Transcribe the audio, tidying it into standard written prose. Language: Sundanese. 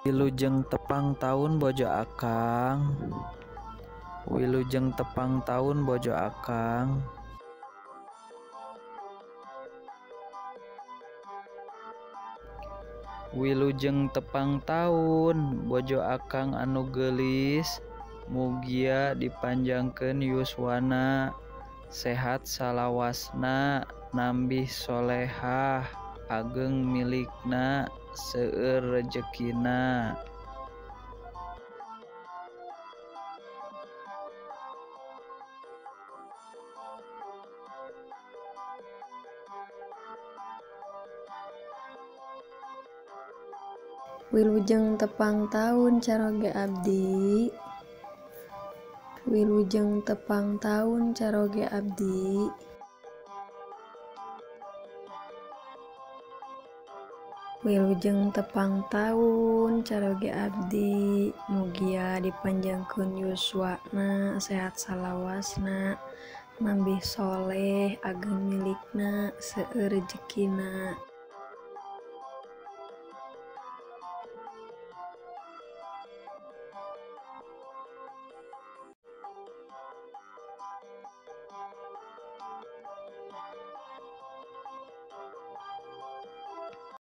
Wilujeng tepang taun bojo akang. Wilujeng tepang taun bojo akang. Wilujeng tepang taun bojo akang anu geulis, mugia dipanjangkeun yuswana, sehat salawasna, nambih solehah, ageng milikna, seueur rejekina. Wilujeng tepang taun caroge abdi. Wilujeng tepang taun caroge abdi. Wilujeng tepang taun caroge abdi, mugia dipanjangkeun yuswana, sehat salawasna, nambih soleh, ageng milikna, seueur rejekina.